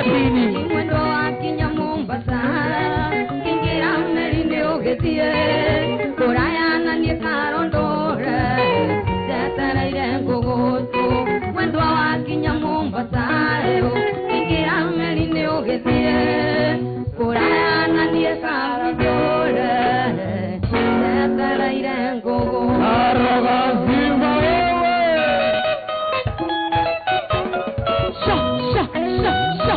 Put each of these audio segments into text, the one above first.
macini. Mwendo wa kinya Mombasa kingira meri-inĩ ũgĩthiĩ kũraya na niĩ karondore njetereire ngũgũtũ mwendwa wa kinya Mombasa kingira meri-inĩ ũgĩthiĩ kũraya na niĩ karondore njetereire ngũgũtũ. Arogazimba wewe. Sha sha sha sha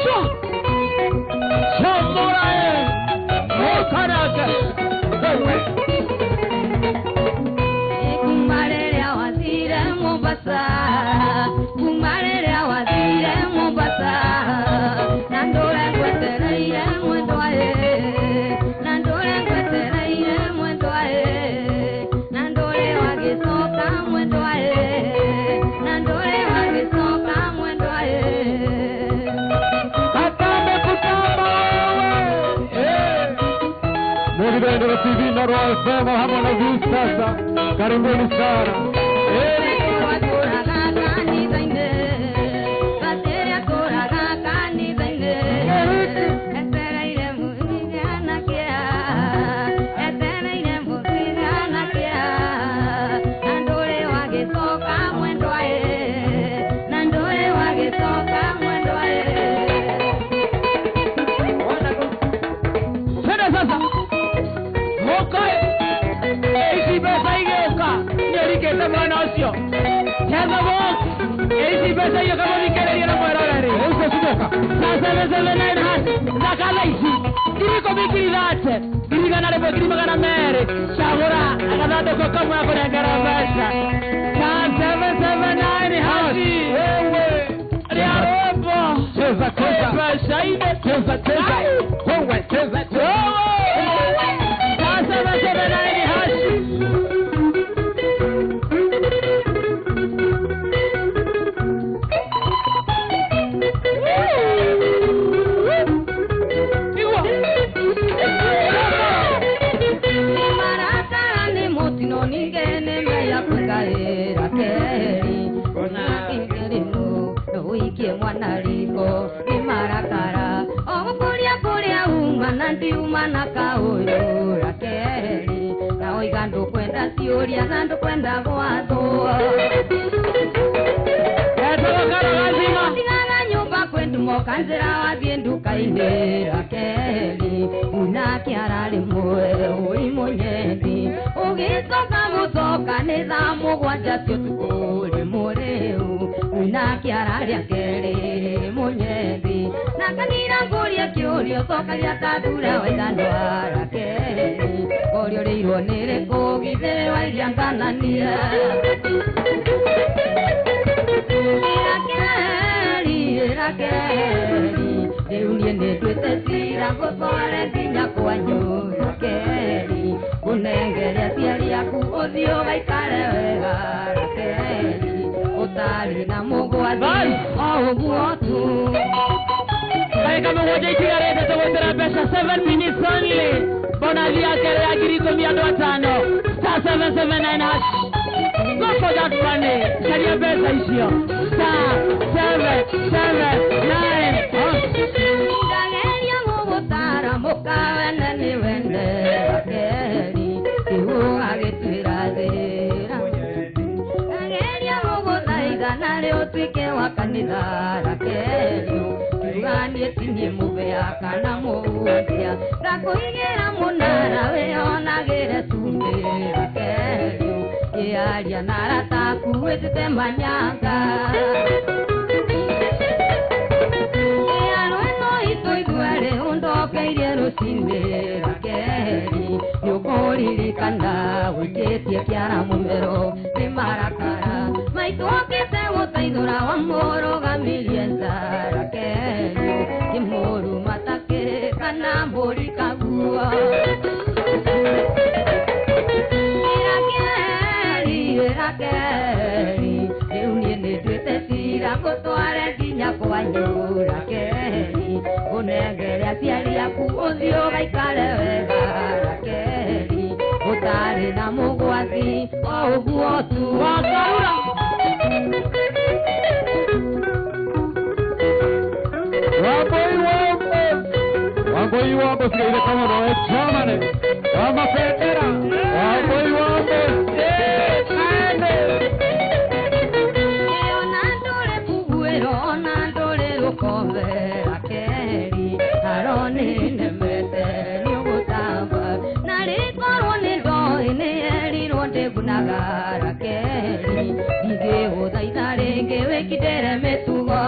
sha. Shambura e. Okaraka. Wewe. Kuma rĩrĩa wathire Mombasa, kuma rĩrĩa wathire Mombasa, na ndũre ngwetereire mwendwa ĩ, na ndũre ngwetereire mwendwa ĩ, na ndũre wagĩcoka mwendwa ĩ, na ndũre wagĩcoka mwendwa ĩ. Katambe kutamba wewe. Eh. Mũgithendero TV na Royal FM hamwe na Viusasa. Karibuni sana. Eh. Watũraga kanitha-inĩ, gatĩrĩa tũraga kanitha-inĩ, etereire mũthigana kĩa, etereire mũthigana kĩa, na ndũrĩ wagĩcoka mwendwa ĩ, na ndũrĩ wagĩcoka mwendwa ĩ. Twende sasa. Mokae. Ici mbeca igĩũka nĩũrikĩte mwena ũcio. Cheza box. Ici mbeca igĩũka mũthikĩrĩrie na mwĩroreri. Icio cigoka. Star 779 hash. Thaka thaa ici 10,000 ngiri 30 100,000 200,000. Cagũra gathandũkũ kamwe akũnengera mbeca. Star 779 hash. Wewe. Rĩa rwĩmbo. Cheza cheza. Mbeca-inĩ. Cheza cheza. Wewe cheza cheza. Wewe. Star 779 hash. Igua. Marakara nĩ mũtino ningĩ nĩ meya kwĩkaĩra kerĩ ona kĩrĩmũ no ũikie mwana riko nĩ marakara ogũkũria kũrĩa uma na ndiuma na kaũyũ kerĩ na oiga ndũkwenda ciũria na ndũkwenda gwathwo. Etagwo Karogazima. Tigaga nyũmba kwĩ ndumo kanjĩra wathiĩ nduka-inĩ Rakeli una kĩara rĩmwe ũri mũnyendi ũgĩcoka gũcoka nĩ thaa mũgwanja cia ũtukũ rĩ mũrĩu una kĩara rĩa kerĩ mũnyendi na kanira ngũrie kĩũria ũcokagia ta thura wa ithanwa Rakeli ũrĩa ũrĩirwo nĩ rĩkũ githĩ wairia nganania. Rakeli, Rakeli, rĩu niĩ nĩnduĩte cira ngũtware nginya kwanyu Rakeli, ngũnengere aciari aku ũthiĩ ũgaikare wega Rakeli, ũtarĩ na mũgwathi o ũguo tu. Ndagĩka mũgwanja itigarĩte tũgũtĩra mbeca 7 minutes only. Bonathi ya kerĩ ya 10,000 andũ atano. Star 779 hash. Go for that money. Caria mbeca icio. Star 779 hash. Ndageria gũgũtara mũkawene nĩ wende Rakeli, kĩu agĩtuĩra thĩra. Ndageria gũgũthaitha narĩ ũtuĩke wa kanitha Rakeli, kiuga niĩ ti niĩ mũbĩa kana mũhunjia, ndakũigĩra mũnara wĩonagĩre cumbĩ Rakeli, kĩaria na arata aku wĩtĩte manyanga. Ĩano ĩno itũ ithuerĩ ũndokeirie rũcinĩ Rakeli, nĩũkũririkana wĩkĩtie kĩara mũmero nĩ marakara maitũ okĩte gũteithũra wamũrũgamirie nja Rakeli, kĩmũruma takĩ kana mbũri kaguo. Rakeli, Rakeli, rĩu niĩ nĩnduĩte cira ngũtware nginya kwanyu Rakeli, ũnengere aciari aku ũthiĩ ũgaikare wega Rakeli, ũtarĩ na mũgwathi o ũguo tu. Wakarura. Wamboi Wambos. Wamboi Wambos kaire kama no e Germany. Kama Federa. Wamboi Wambos. Eh, aende. Ona ndore kuguero, ona ndore rukombe akeri. Aroni nemete niugutamba. Narikorwo ni ndoi ni erirwo ndigunaga Rakeri. Ndigĩgũthaitha rĩngĩ wĩkindĩre mĩtugo.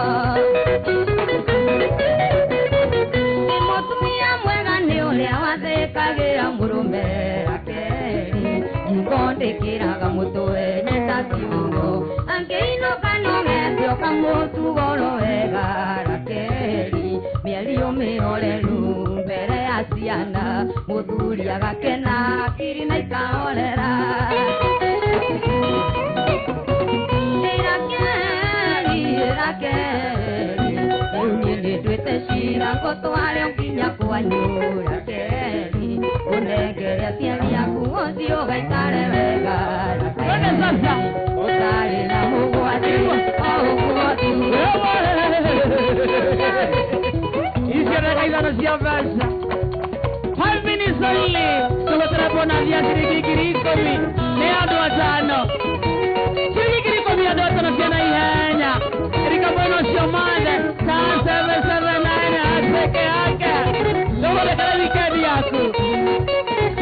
Mũtumia mwega nĩ ũrĩa wathĩkagĩra mũrũme Rakeri. Ngingo ndĩkĩraga mũtwe nyita kiugo. Angĩinũka nogete ũkamũtugoro wega Rakeri. Mĩario mĩhoreru mbere ya ciana mũthuri agakena akiri na ikahorera. Rakeri, Rakeri, rĩu niĩ nĩnduĩte cira ngũtware nginya kwanyu Rakeri. Ũnengere aciari aku ũthiĩ ũgaikare wega Twende Rakeri. sasa. Ũtarĩ na mũgwati o ũguo tu. Icio ndagĩka ithano cia mbeca. 5 minutes only. Tũgũtara bonathi ya ciringi 10,000 nĩ andũ atano. Ciringi 10,000 andũ atano ciana ihenya. Erika mwena ũcio mothe. Star 779 peke yake. Tũgũthekera weekend yaku.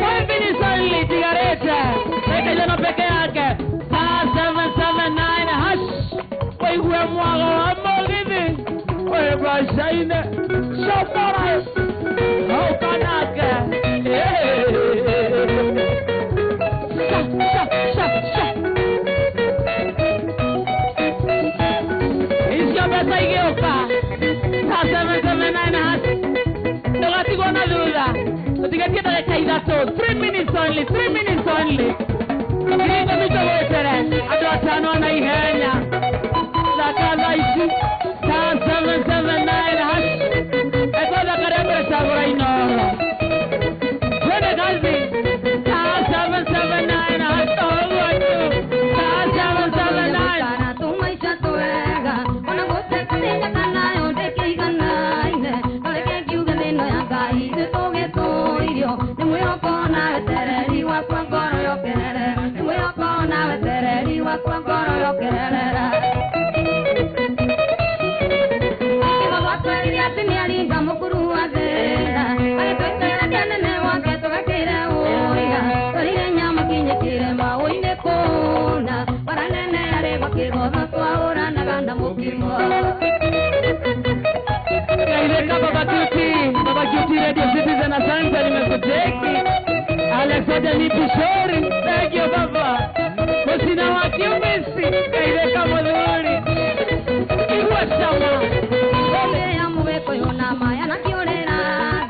5 minutes only tigarĩte. Ndagĩka ithano peke yake. Star 779 hash. Wĩigue mwago wa mũgithi. Wĩ mbaca-inĩ. Cobora. Hau kanake. Sha, sha, sha, sha. Icio mbeca igĩũka. Star 779 hash. Ndũgatigwo na thutha. Tũtigatie ndagĩka ithatũ. 3 minutes only. 3 minutes only. 10,000 tũgwĩtere. Andũ atano na ihenya. Thaka thaa ici. Star 779 hash. Eko thaka rĩa mbere cagũra Inooro. Twende kazi. Star 779 hash. Ũguo tu. Star 779. Gũikara tũmaica twega ona gũtekũthĩna kana ndĩkĩiganaine no reke ngiuge thĩno ya Ngai ithuĩ tũgĩtũirio nĩ mwĩhoko na wetereri wakwa ngoro yokerere nĩ mwĩhoko na wetereri wakwa ngoro yokererera. Kĩgogo atwĩrire atĩ nĩaringa mũkuru wa thĩna agĩtwĩtĩra kĩanene gwake tũgakĩre ũira twarire nyama kinyĩkĩre maũinĩ kũna bara nene yarĩ gwakĩgotho twahũranaga na mũkimo. Kaireka Baba Cutie, Baba Cutie Radio Citizen, asante nimekuteki. Alex Odeni Pishori, thank you baba. Musina wa Kiumisi, Kaireka Muthuri. Igua cama. Ya mũgĩkũyũ na maya na kĩũrĩra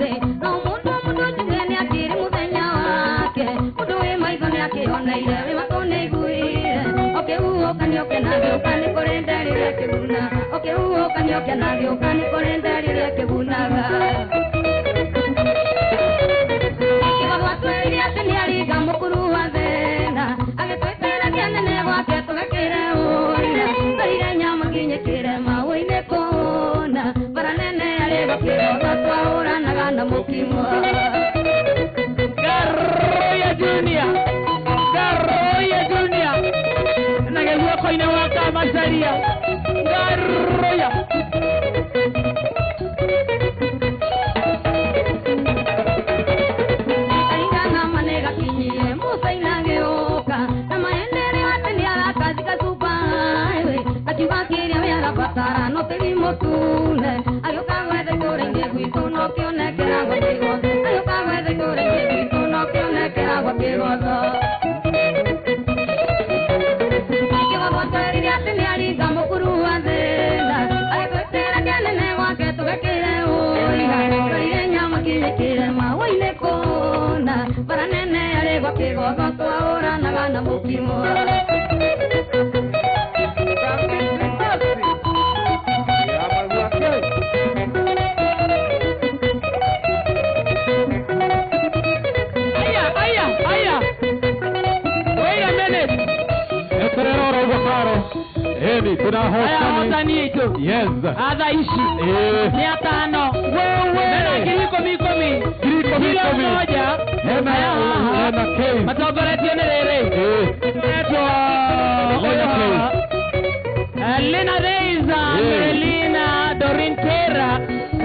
thĩ no mũndũ mũndũ njuge nĩakĩrĩ mũthenya wake mũndũ wĩ maitho nĩakĩoneire wĩ matũ nĩaiguire ũkĩhuhũka nĩũkena gĩũka nĩ kũrĩ nderire kĩguna ũkĩhuhũka nĩũkena gĩũka nĩ kũrĩ nderire kĩgunaga. Kĩgogo atwĩrire atĩ nĩaringa mũkuru wa thĩna agĩtwĩtĩra kĩanene gwake tũgakĩre ũira twarire nyama kinyĩkĩre maũinĩ kũna bara nene yarĩ gũkĩrotho twahũranaga na mũkimo. Garoya Junior, Garoya Junior. Na gĩguoko-inĩ wa Kamacaria. Garoya. Kaingana manĩgakinyie Musa gĩũka na maendereo atĩ nĩarakathika Dubai akiuga kĩrĩa we arabatara no tĩri mũtune agĩũka gwetha itũũra-inĩ gwitũ no kĩonekera gwa kĩgotho agĩũka gwetha itũũra-inĩ gwitũ no kĩonekera gwa kĩgotho. Kĩgotho atwĩrire atĩ nĩaringa mũkuru wa thĩna agĩtwĩtĩra kĩanene gwake tũgekĩre ũira twarire nyama kinyĩkĩre maũinĩ kũna bara nene yarĩ gwa kĩgotho twahũranaga na mũkimo. Aya, aya, aya. Wait a minute. Eterera oro ũguo karo. Ĩni, Kuna Ahotani aitũ. Yes. Atha ici Eh. nĩ atano. Wewe. Mena 10,000 Ngiri ikũmi Milioni ikũmi. moja. Hena Aya haha. hena K. Matongoretio nĩ rĩrĩ. Eh. Etwo Lena K. Lena Reiza, Eh. Melina, Dorin Tera,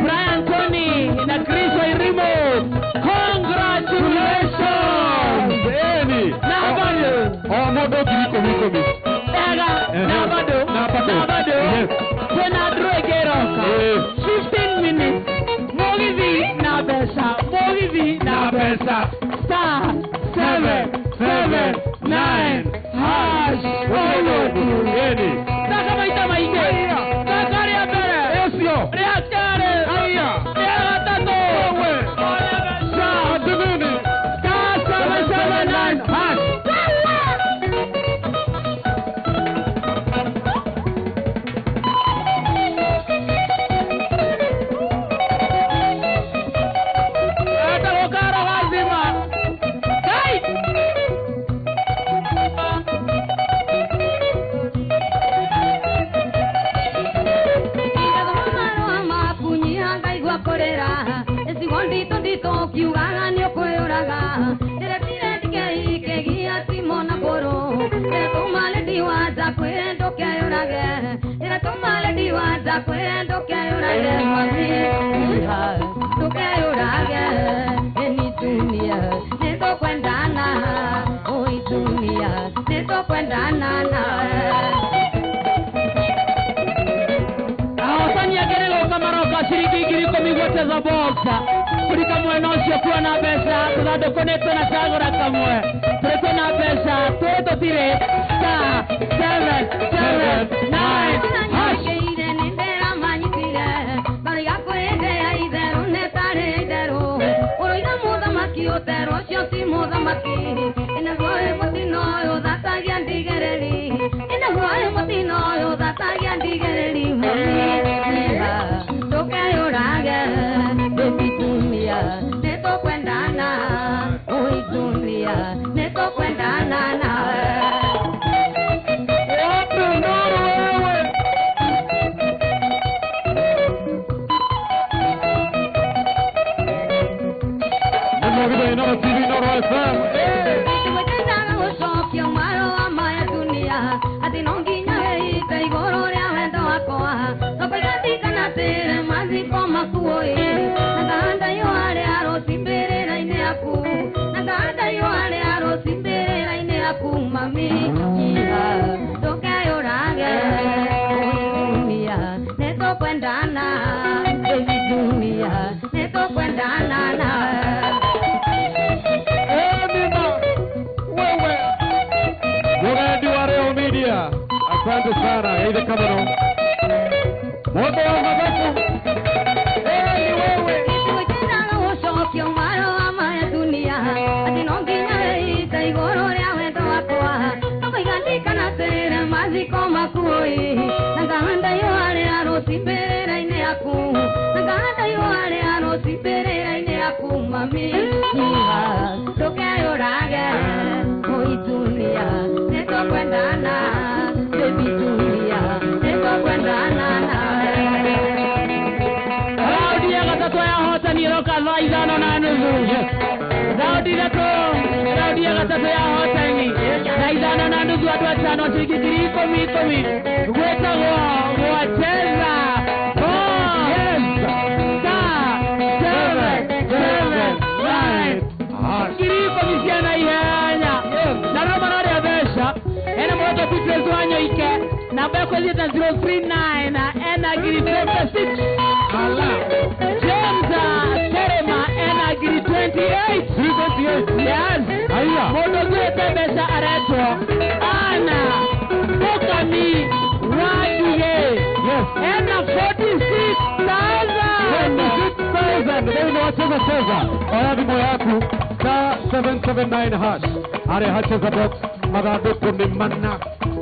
Brian Tony na Chris Wairimu. Congratulations! Eni. Na bado. O mũndũ 10,000. Ega, Eh, na bado. Na bado. Na bado. Yes. Kwĩna draw ĩngĩ ĩroka. Eh. 15 minutes. Mũgithi na mbeca. Mũgithi na Na mbeca. mbeca. Star 7 7 9 hash. Eni. Thaka maita maingĩ. Thaka rĩa mbere. Ũcio. Rĩa kerĩ. Haya. Rĩa gatatũ. Wewe. Oya mbeca. Ati nini? Star 7 7 9 hash. Etagwo Karo Gacima. Kai! Ndathoma marũa maku nyiha ngaigua kũrĩra ĩcigo nditũ nditũ ũkiugaga nĩ ũkwĩyũraga ndĩretire ndikeikĩgia timo na kũrũ ndĩretũma rĩndiwanja kwĩre ndũkeyũrage ndĩretũma rĩndiwanja kwĩre ndũkeyũrage mami nyiha ndũkeyũrage ĩni dunia nĩtũkwendana oi dunia nĩtũkwendana nawe. Ahotani ake nĩ gũka maroka ciringi 10,000 gweteza box. Kũrĩ kamwe na ũcio kuona mbeca tũthandũkũ nĩ tũnacagũra kamwe. Tũrĩ twĩna mbeca tũrĩ tũtirĩ. Star 7 7 9 hash. Nĩtũkwendana nawe. Wapi nduru wewe? Nĩ Mũgithi Inooro TV, Inooro FM. Eh. Nĩtwendaga gũcokia marũa maya dunia atĩ no nginya wĩite igũrũ rĩa wendo wakwa tũkaigatikana atĩrĩ mathiko makuo ĩ na ngahanda ihũa rĩa rũci mbĩrĩra-inĩ yaku na ngahanda ihũa rĩa rũci mbĩrĩra-inĩ yaku mami nyiha ndũkeyũrage oi dunia nĩtũkwendana baby dunia nĩtũkwendana nawe. Emima. Wewe. Mũgendi wa Real Media. Asante sana. Geithĩka mũno. Mũndũ wa mathabu. Eh, ni wewe. Nĩtwendaga gũcokia marũa maya dunia atĩ no nginya wĩite igũrũ rĩa wendo wakwa tũkaigatikana atĩrĩ mathiko makuo ĩ na ngahanda ihũa rĩa rũci mbĩrĩra-inĩ yaku na ngahanda ihũa rĩa rũci mbĩrĩra-inĩ yaku mami nyiha ndũkeyũrage oi dunia nĩtũkwendana baby dunia nĩtũkwendana nawe. Raundi ya gatatũ ya ahotani ĩroka thaa 5:30. Raundi ithatũ, raundi ya gatatũ ya ahotani thaa 5:30 andũ atano ciringi 10,000 gwĩtagwo gwacheza box. Star 7 7 9 10,000 ciana ihenya na rĩo mararĩa mbeca ena mũroto Beatrice Wanyoike namba yakwa ĩthiĩte 039 ena 56,000. Ala. James Terema ena 28,000. 328. Yes. Haya. Mũndũ ũkuĩte mbeca aretwo Anna Mukami Wangige. Yes. Ena 46,000. 26,000. Thĩinĩ wa Cheza Cheza. Oya thimũ yaku star 779 hash. Harĩa hacheza box mathandũkũ nĩ mana.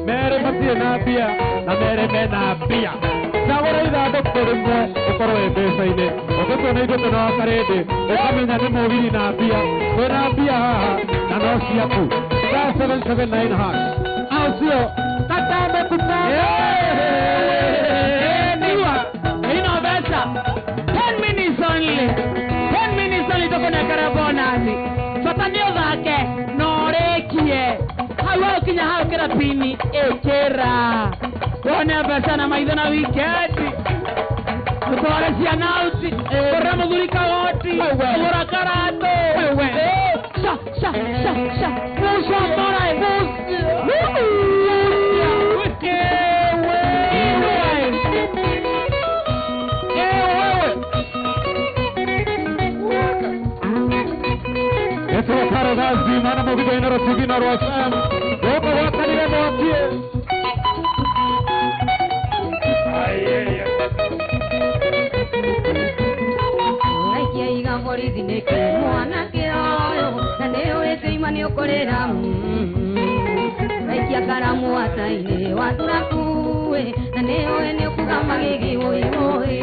Merĩ matirĩ na mbia na merĩ mena mbia. Cagũra ithandũkũ rĩmwe ũkorwo wĩ mbeca-inĩ. Ũngĩtuona ithuĩ twĩna wa karĩndĩ ũkamenya nĩ mũgiri na mbia. Twĩna mbia haha na no ciaku. Star 779 hash. Au sio? Katambe kutambe. Hau kinya hau kĩra pini ĩkĩra. Wone mbeca na maitho na weekend. Gũtwara ciana out. Kũrora mũthuri kagoti. Kũgũra karatũ. Sha sha sha sha. Pusha mora. Kazi mana mobile ina TV na RFM. Woka wakanire mwakie. Aye. Naikia iga borithi neke mwana kioyo na neo ete imani okorera. Naikia karamu ataine watura kuwe na neo ene okugamba gigi woi woi.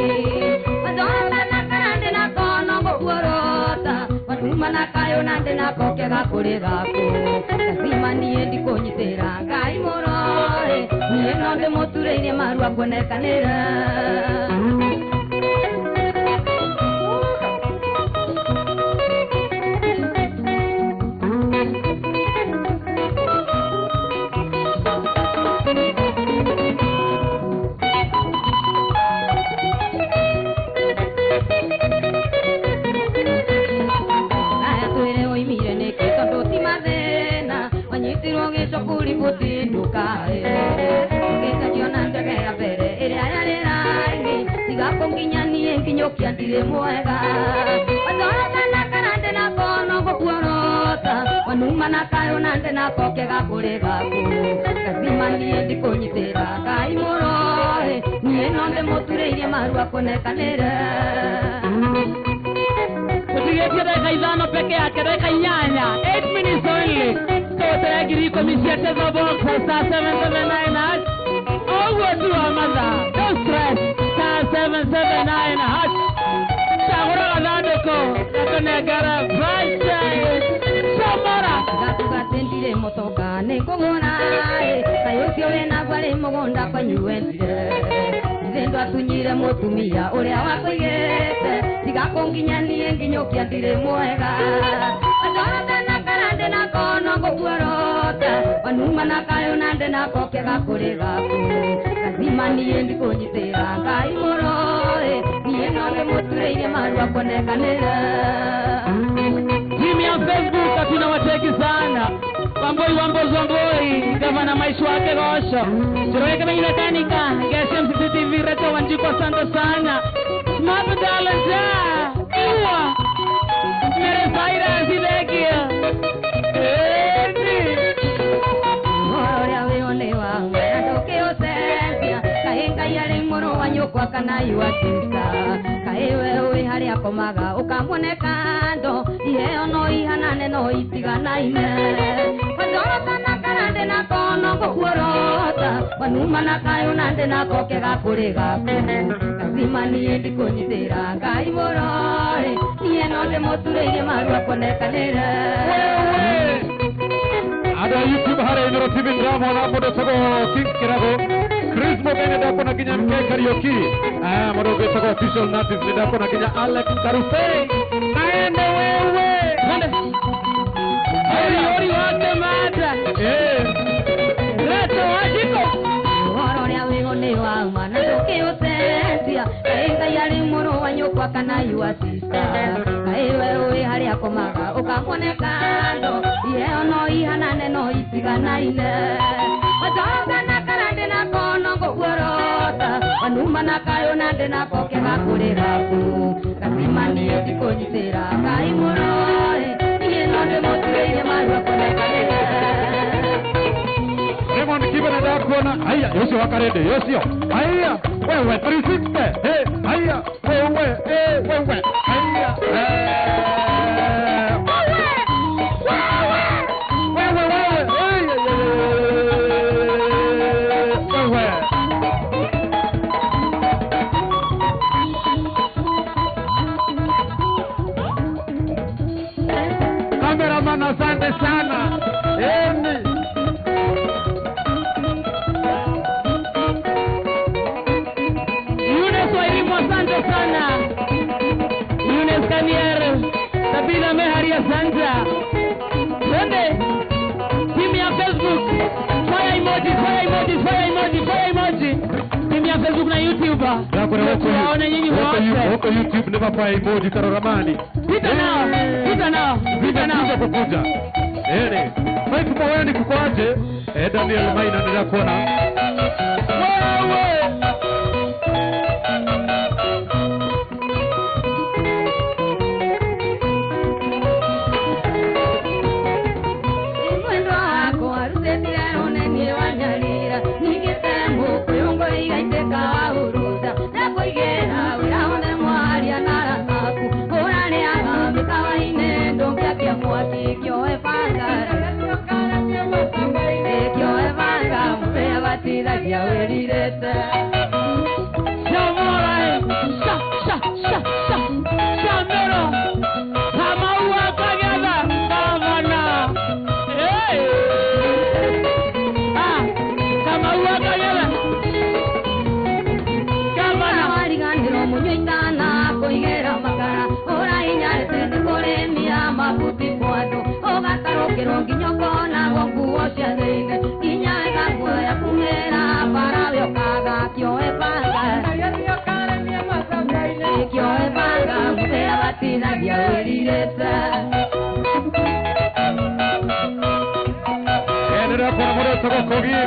Madonna na karande na kono gokuorota. Watuma kayo nande nako kega kuri gaku Gacima niĩ ndikũnyitĩra Ngai mũroe niĩ no ndĩmũturĩirie marua kuonekanĩra. Nkinyũkia ndirĩ mwega wathorota na karande na kono gũkuorota wanuma na kayũ nande nako kega kũrĩ gaku gacima niĩ ndikũnyitĩra Ngai mũroe niĩ no ndĩmũturĩirie marua kuonekanĩre. Tutigĩtie dakika ithano peke yake, dakika inyanya, 8 minutes only. Tũgũtere ngiri ikũmi cia Cheza Box star 779 hash. Ũguo tu wa mathaa, no stress, star 779 hash. Cagũra gathandũkũ gakũnengera mbeca. Camora. Gatuga atĩ ndirĩ mũtonga nĩngũgũra kaĩ ũcio wĩnaguo arĩ mũgũnda kwanyu wendire ithe ndwatunyire mũtumia ũrĩa wakũigĩte tiga kũnginya niĩ nginyũkia ndirĩ mwega wathorota na karande na kono ngũkuorota wanuma na kayũ nande nako kega kũrĩ gaku gacima niĩ ndikũnyitĩra Ngai mũroe niĩ no ndĩmũturĩirie marua kuonekanĩra. Timu ya Facebook hatuna wateki sana. Wamboi Wambozi Wamboi, gavana maisha wake gosho. Choroeke Mekanika, Geshem CCTV Reto Wanjiko, asante sana. Smart Talent, Iwa. Mere Cyrus Idekia. Eti. Ora weone wa na ndũkĩũcenjia kaĩ Ngai arĩ mũrũ wa nyũkwa kana yuatisa kaĩ we wĩ harĩa akomaga ũkamuone kando iheo no ihanane no itiganaine wathorota na karande na kono ngũkuorota wanuma na kayũ nande nako kega kũrĩ gaku gacima niĩ ndikũnyitĩra Ngai mũroe niĩ no ndĩmũturĩirie marua kuonekanĩre. Andũ a YouTube harĩa Inooro TV ndĩramona mũndũ ũtagwo King Kĩrago Chris Mugene ndakona nginya MK Kariuki mũndũ ũngĩ ũtagwo Official Native nĩ ndakona nginya Alex Karusei naende wewe Ori ori wake mata. Reto Wanjiko. Ũhoro ũrĩa wĩho nĩ wa ma na ndũkĩũcenjia kaĩ Ngai arĩ mũrũ wa nyũkwa kana yuatisa kaĩ we wĩ harĩa akomaga ũkamuone kando iheo no ihanane no itiganaine wathonga na karande na kono ngũkuorota wanuma na kayũ nande nako kega kũrĩ gaku gacima niĩ ndikũnyitĩra Ngai mũroe niĩ no ndĩmũturĩirie marua kuonekanĩre. Raymond Kibe na ndakuona haya yocio wa Karende yocio haya wewe 360 hey haya wewe eh wewe haya wewe wewe wewe Cameraman, asante sana. Eni. Yunes Wairimu, asante sana. Yunes Kanier, Tabitha Mehari, asante. Twende. Timu ya Facebook. Facebook na YouTube. Tuwaone nyinyi wote. Huko YouTube ni papa emoji karoramani. Pita nao, pita nao, pita nao. Kukuja. Ene. Mike Mboweni kukoaje? Daniel Maina ndio kuona. Wewe.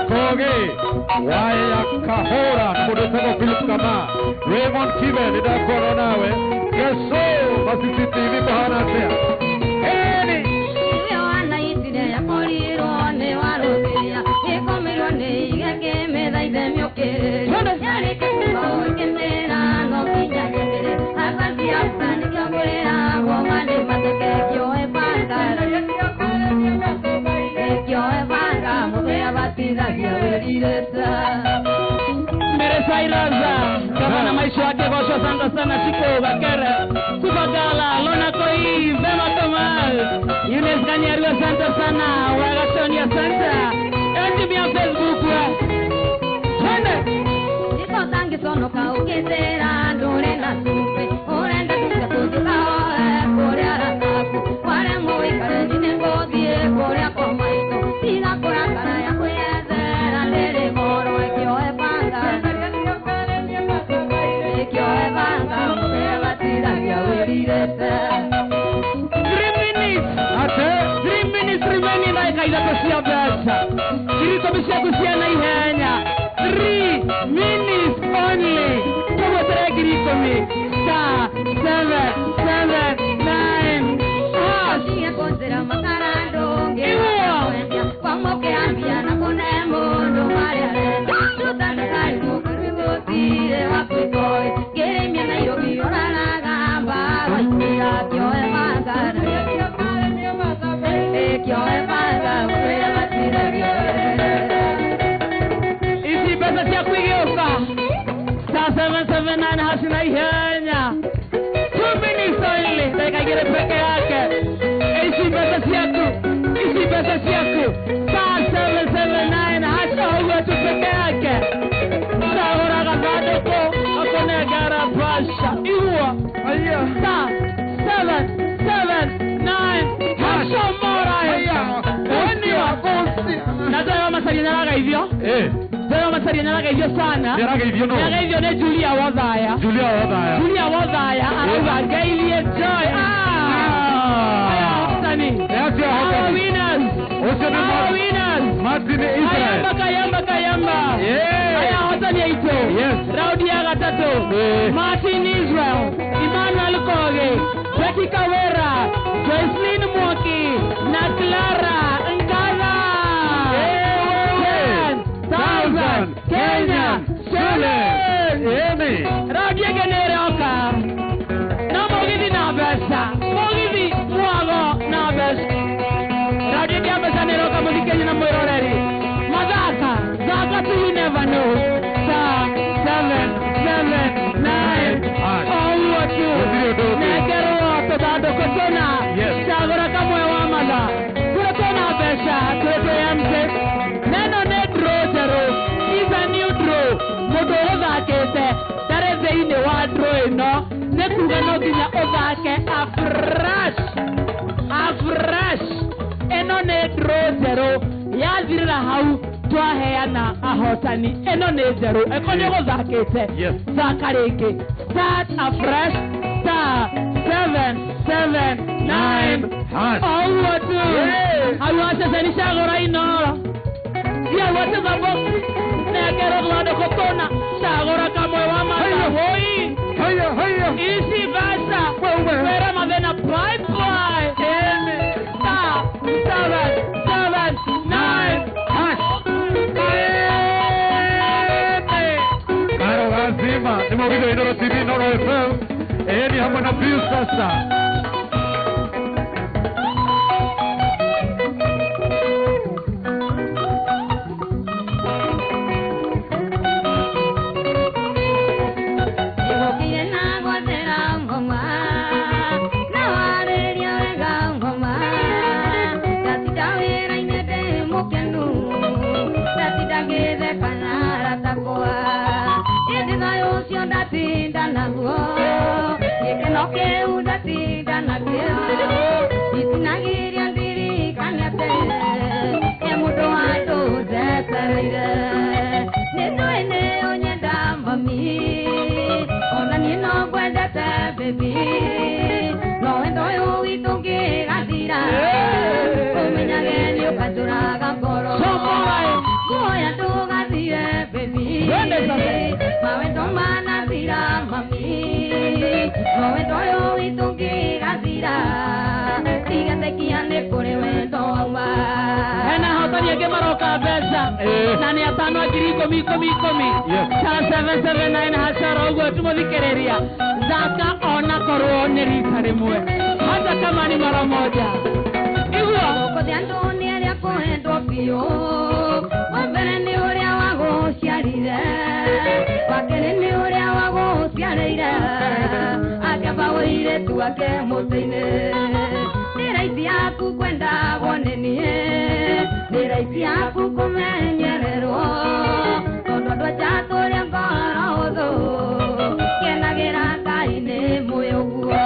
Kogi Waya Kahora Mudetego Philip Kama Raymond Kibe nidakona nawe Yesu Masisi TV bahana tea Eni Yohana itire ya poliro ne warutia Ekomiro ne igeke meda idemioke Yareke kumao ikemera no kinya yemere Akasi afani kyogorera gomane mateke kyoe panga Kyoe panga Mere Sairaza kama maisha yake gosho asante sana Chiko Bakere Kubagala Lona Koi Vema Kamal Yunes Ganyaru asante sana Wagatoni asante Enjimia Facebook Twende Niko tangi sonoka ukitera ndure na supe Orenda tuka kore arataku Ware muikare nine ngodie kore akomaito Tiga korakara ya kuyezera lere goro ekioe panga Ekioe panga Mpewa tira ya urirete 3 minutes. Ate 3 minutes remaining na ikaida pesa. Kiriko bisia na ihenya. 3 minutes only. Tumo tere kiriko mi. Star 7 7 9 hash. Tia konsera makarando Kwa ambia na kone mundu mare Tutana karibu karibu tire wakuikoi Geremia Nairobi oraraga mbaro Ira kioe mangara Kioe mangara Kioe matira Isi pesa cia kuigeuka. Star 779 hash na ihenya. 2 minutes only. Dakika igĩrĩ peke yake. Isi pesa ciaku. Isi pesa ciaku. Star 779 hash ũguo tu peke yake. Cagũra gathandũkũ ũkũnengera mbeca. Igua. Star 779 hash mora. Na Joy Masaria nĩaragaithio. Joy Masaria nĩaragaithio sana. Nĩaragaithio no. Nĩaragaithio nĩ Julia Wathaya. Julia Wathaya. Julia Wathaya arauga ngeithie Joy. Aya hotani. Our winners. Our winners. Martin Israel. Kayamba kayamba kayamba. Aya hotani aitũ. Yes. Raundi ya gatatũ. Martin Israel, Emmanuel Koge, Becky Kawera, Joycelyn Mwoki na Clara Ngala. 10,000 Kenya shillings. Raundi ĩngĩ nĩ ĩroka. No mũgithi na mbeca. Mũgithi mwago na mbeca. Raundi ĩngĩ ya mbeca nĩ ĩroka mũthikĩria na mwĩroreri. Mathaka, thaka tu you never know. Star 7 7 9 ũguo tu. Nengerwo tũthandũkũ tũna. Cagũra kamwe wa matha. Kũrĩ twĩna mbeca, kũrĩ twĩ MC. Neno nĩ draw njerũ. Is a new draw. Mũndũ ũgũthakĩte ndarĩ thĩinĩ wa draw ĩno. Nĩ kuga no nginya ũthake afresh. Afresh. Ĩno nĩ draw njerũ. Yathirĩra hau Twaheana ahotani ĩno nĩ njerũ ĩko nĩ ũgũthakĩte thaka rĩngĩ start afresh star 7 7 9 oguo tu hau waceceni cagũra inoro cia gwacheza box nekerwo tũthandũkũ tũna cagũra kamwe wa matahũi ici mbeca wĩra mathĩna bye bye star 7 7 9 hash. Karo gazima ni mũgithi wa Inooro TV Inooro FM ĩni hamwe na Pius sasa. Na nĩ atano ngiri ikũmi ikũmi ikũmi star 7 7 9 hashara ũguo tũmũthikĩrĩria thaka ona korwo nĩ rita rĩmwe hata kama ni mara moja iguo gũkũ andũ nĩ arĩa kwendwo biũ wa mbere nĩ ũrĩa wagũciarire wa kerĩ nĩ ũrĩa wagũciarĩire akĩamba ũirĩtu wake mũtĩ-inĩ nĩ raithi yaku kwendagwo nĩ niĩ nĩ raithi yaku kũmenyererwo tondũ andũ aja tũrĩa ngoro hũthũ kenagĩra Ngai nĩ mũĩ ũguo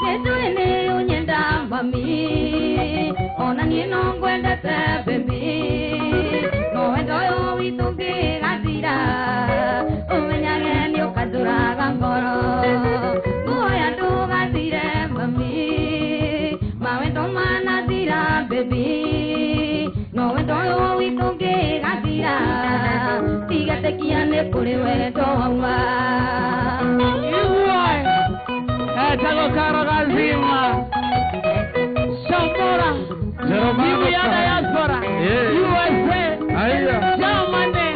nĩnjũĩ nĩ ũnyenda mami ona niĩ no ngwendete baby no wendo ũyũ witũ ũngĩgathira ũmenyage nĩ ũkanjũraga ngoro nguoya ndũgathire mami mawendo manathira baby no wendo ũyũ witũ ũngĩgathira tigetekia nĩ kũrĩ wendo wauma iguoe etagwo Karo Gazima Shomora Timu ya diaspora USA Germany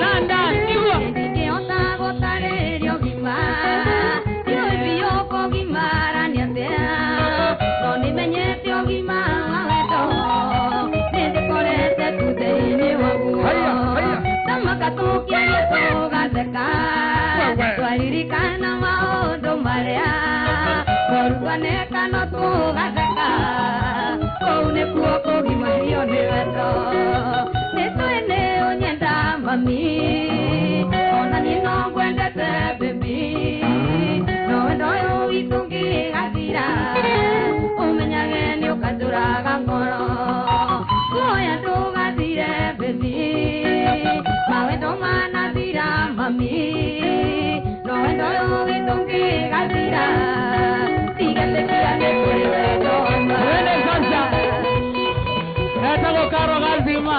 London iguo ndingĩhota gũtarĩria ũgima ndiũĩ biũ kũgimara nĩ atĩa no nĩmenyete ũgima wa wendo nĩndĩkorete tu thĩinĩ waguo tamaka tũkĩaria tũgatheka twaririkana maũndũ marĩa twarutwaneka no tũgatheka kũu nĩkuo kũgimario nĩ wendo nĩtũĩ nĩ ũnyenda mami ona niĩ no ngwendete baby no wendo ũyũ witũ ũngĩgathira ũmenyage nĩ ũkanjũraga ngoro nguoya ndũgathire baby mawendo manathira mami no wendo ũyũ witũ ũngĩgathira tigetekia nĩ kũrĩ wendo Twende sasa etagwo Karo Gazima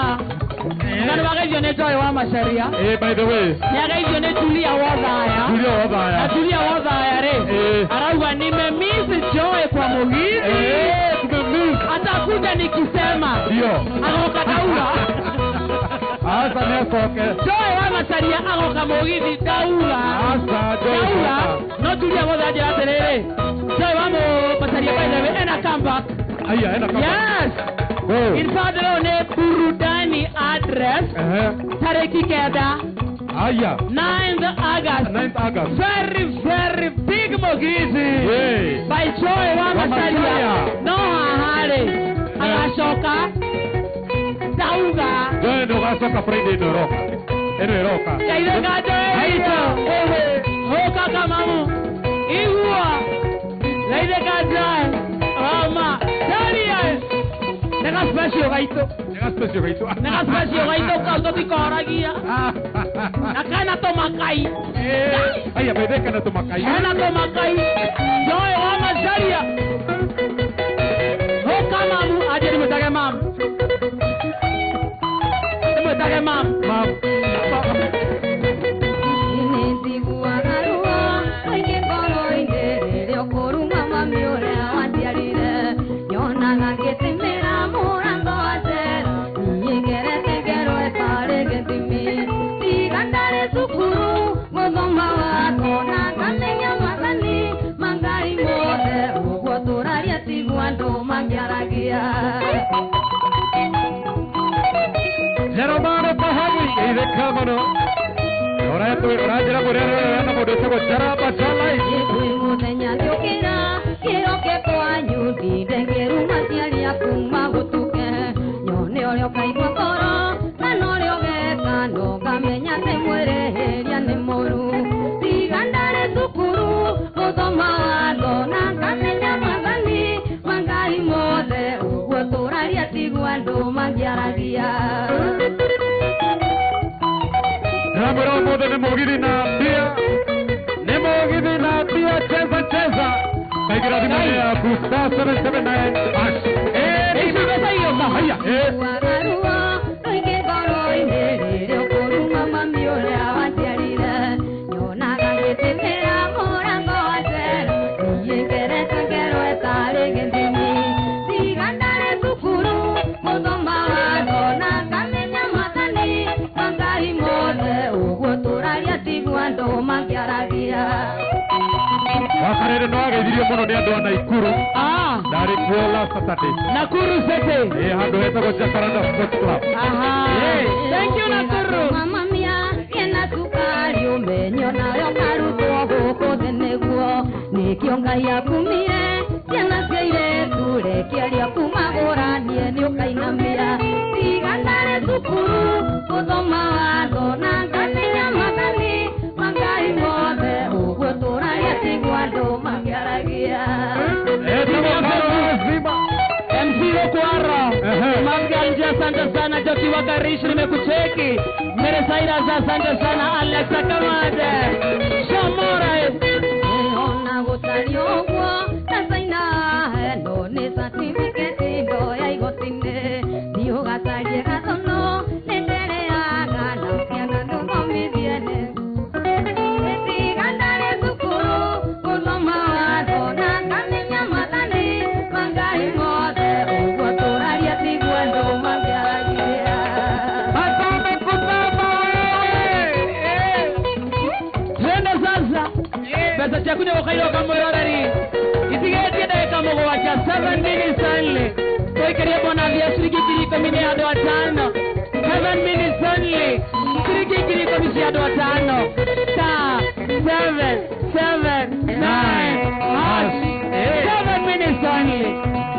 na nĩwageithio nĩ Joy wa Macharia by the way nĩageithio nĩ Julia Wothaya Julia Wothaya na Julia Wothaya rĩ arauga nimemiss Joy kwa mũgithi tumemiss atakuja nikisema ndio agoka daura asa nĩ acoke Joy wa Macharia agoka mũgithi daura asa Joy daura no Julia Wothaya njĩra atĩrĩrĩ Joy wa Macharia by the way ena comeback aya ena comeback yes In fact leo nĩ burudani address tarĩki 9 aya 9th August 9th August very very big mũgithi by Joy wa Macharia no haha rĩ agacoka ndauga Joy ndũgacoka Friday ĩno ĩroka ĩno ĩroka Geithĩka Joy witũ ũka kamamu igua geithĩka Joy rama Daria nĩga special gaitũ Nĩ ga special gaitũ. Nĩ ga special gaitũ kau tũtikoragia. Na kana tũmakai. Aya bethe kana tũmakai. Kana tũmakai. Joy wa Macharia. Hoka mamu aje nimũtage mamu. Nimũtage mamu. Mamu. Jeromano Kahagi itheka mũno. Ũranjĩra mũrĩa na mũndũ wĩtagwo Jaramba Jalai. Kwĩ mũthenya ngĩũkĩra kĩroke kwanyu ndinde ngĩruma aciari aku magũtuke nyone ũrĩa ũkaigua ngoro kana ũrĩa ũgeka no ngamenya atĩ mwĩrĩhĩria nĩ mũru tiga ndarĩ cukuru gũthoma watho na ngamenya maathani ma Ngai mothe ũguo tũraria tiguo andũ mangĩaragia. Ndĩramwĩra ũmũthĩ nĩ mũgithi na mbia. Nĩ mũgithi na mbia, cheza cheza. Kaingĩra thimũ-inĩ yaku star 779 hash. Ici mbeca igĩũka. Haya. Ruo rũingĩ ngoro-inĩ rĩrĩa ũkũruma mami ũrĩa waciarire nyonaga ngĩtĩmĩra mũrango wa cero niĩ ngerete ngero ĩtarĩ gĩthimi tiga ndarĩ cukuru gũthoma watho na ngamenya maathani ma Ngai mothe ũguo tũraria tiguo andũ mangĩaragia. Wakarere nĩ wageithirio mũno nĩ andũ a Naikuru. Ndarĩ kuo last Saturday. Nakuru City. Handũ hetagwo Jacaranda Sports Club. Aha. Thank you Nakuru. Mama mia ena sukari ũmenyo nayo karutwo gũkũ thĩ nĩguo nĩkĩo Ngai akumire ciana cia airĩtu rekeria kumagũranie nĩ ũkainamia tiga ndarĩ cukuru gũthoma watho na ngamenya maathani ma Ngai mothe ũguo tũraria tiguo andũ mangĩaragia. MC Okwara Manganja, asante sana. Joki Wakarish, nimekucheki. Mere Cyrus, asante sana. Alexa Kamade Shamora ona gũtariĩ ũguo tacaina no nĩ certificate ndoya igoti-inĩ thiĩ ũgacarie gathono nĩ ndereaga na ciana ndũthomithie nĩ tiga ndarĩ cukuru gũthoma watho na ngamenya maathani ma Ngai mothe ũguo tũraria tiguo andũ mangĩaragia. Twende sasa. Mbeca ciaku nĩ gũkairwo kamwĩroreri itigetie ndagĩka mũgwanja 7 minutes only tũikĩrie bonathi ya ciringi 10,000 nĩ andũ atano 7 minutes only ciringi 10,000 cia andũ atano star 7 7 9 hash 7 minutes only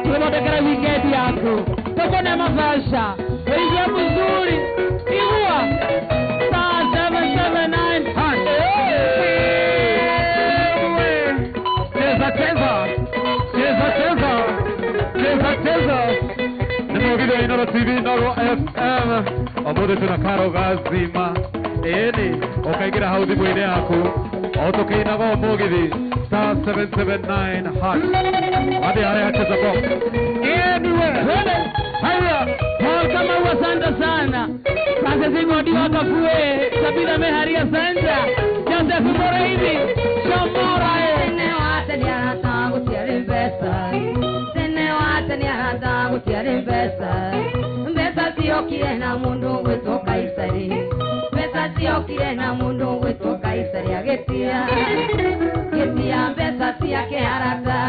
tũthondekere weekend yaku tũkone mabeca ũigue mzuri igua star 7 7 9 hash. Cheza cheza. Cheza cheza. Cheza cheza. Nĩ mũgithi wa Inooro TV Inooro FM. Ũmũthĩ twĩna Karo Gazima. Ĩni ũkaingĩra hau thimũ-inĩ yaku o tũkĩinaga mũgithi star 779 hash. Wathiĩ harĩa cheza box. Anyway. Haya. Paul Kamau, asante sana. Francis Ngodi wa Kafue, Sabina Meharia asante. Joseph Moreithi, Shamora. Tene wa tene arata gũtiarĩ mbeca tene wa tene arata gũtiarĩ mbeca mbeca ciokire na mũndũ gwĩtwo Kaisari mbeca ciokire na mũndũ gwĩtwo Kaisari agĩtia gĩtia mbeca ciake arata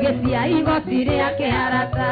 gĩtia igoti rĩake arata